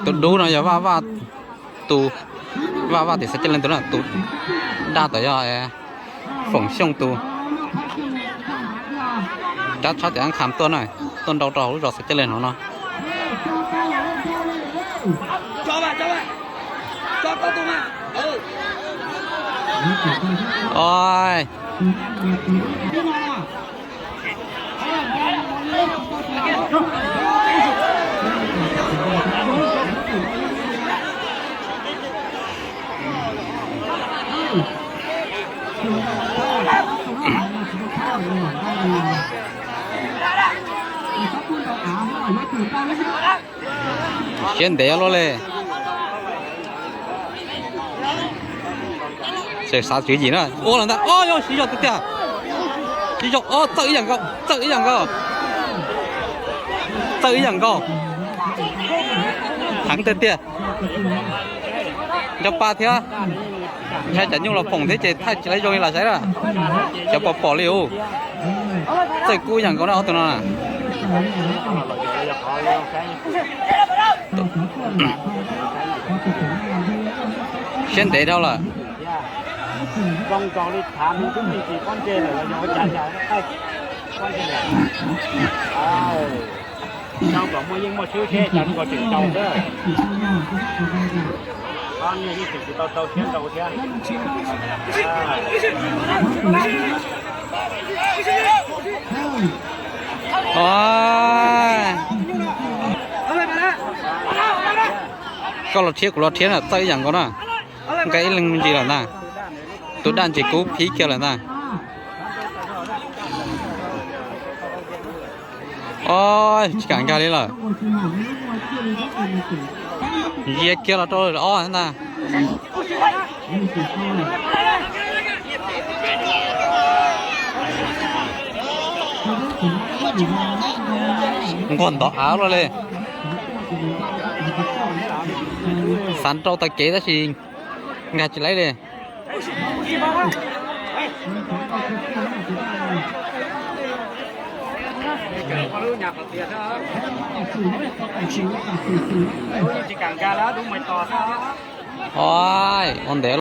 Tus dub no yog Vaj Vaj tus, Vaj Vaj tim Xav Caj Leej tus na, tus daj tom yog Foom Xyooj tus. Rab tshab tim Ab Kham tuaj na, tuaj nrau rau hauv lub zos Xav Caj Leej no no. Oi. Siab ntev luaj li. Tseem xav tswv yim na. Ua los ntag. Ob, yog siv zog tiag tiag. Siv zog, ob, txawj ib yam nkaus, txawj ib yam nkaus. Txawj ib yam nkaus. Heev tiag tiag. Nco pa thiab. Ntshai tsam nyuj los foom thiab ces thaij tsis tau zoo li los saib na. Cov pom pom li ub. Txawj kub ib yam nkaus na ob tug no na. Siab ntev dhau lawm. Koj los rhiab kuv los rhiab na, txawj ib yam nkaus na. Nqa ib leeg me ntsis lawm ntag. Tus daj ntsis kub phib kiag lawm ntag. Os, tsis kam nkag li lawm. Ntsia kiag los rau ob ntag. Nquag ntov av luaj li. Xav rau taw kev tab sis nkag tsis laib li. Ua ntev.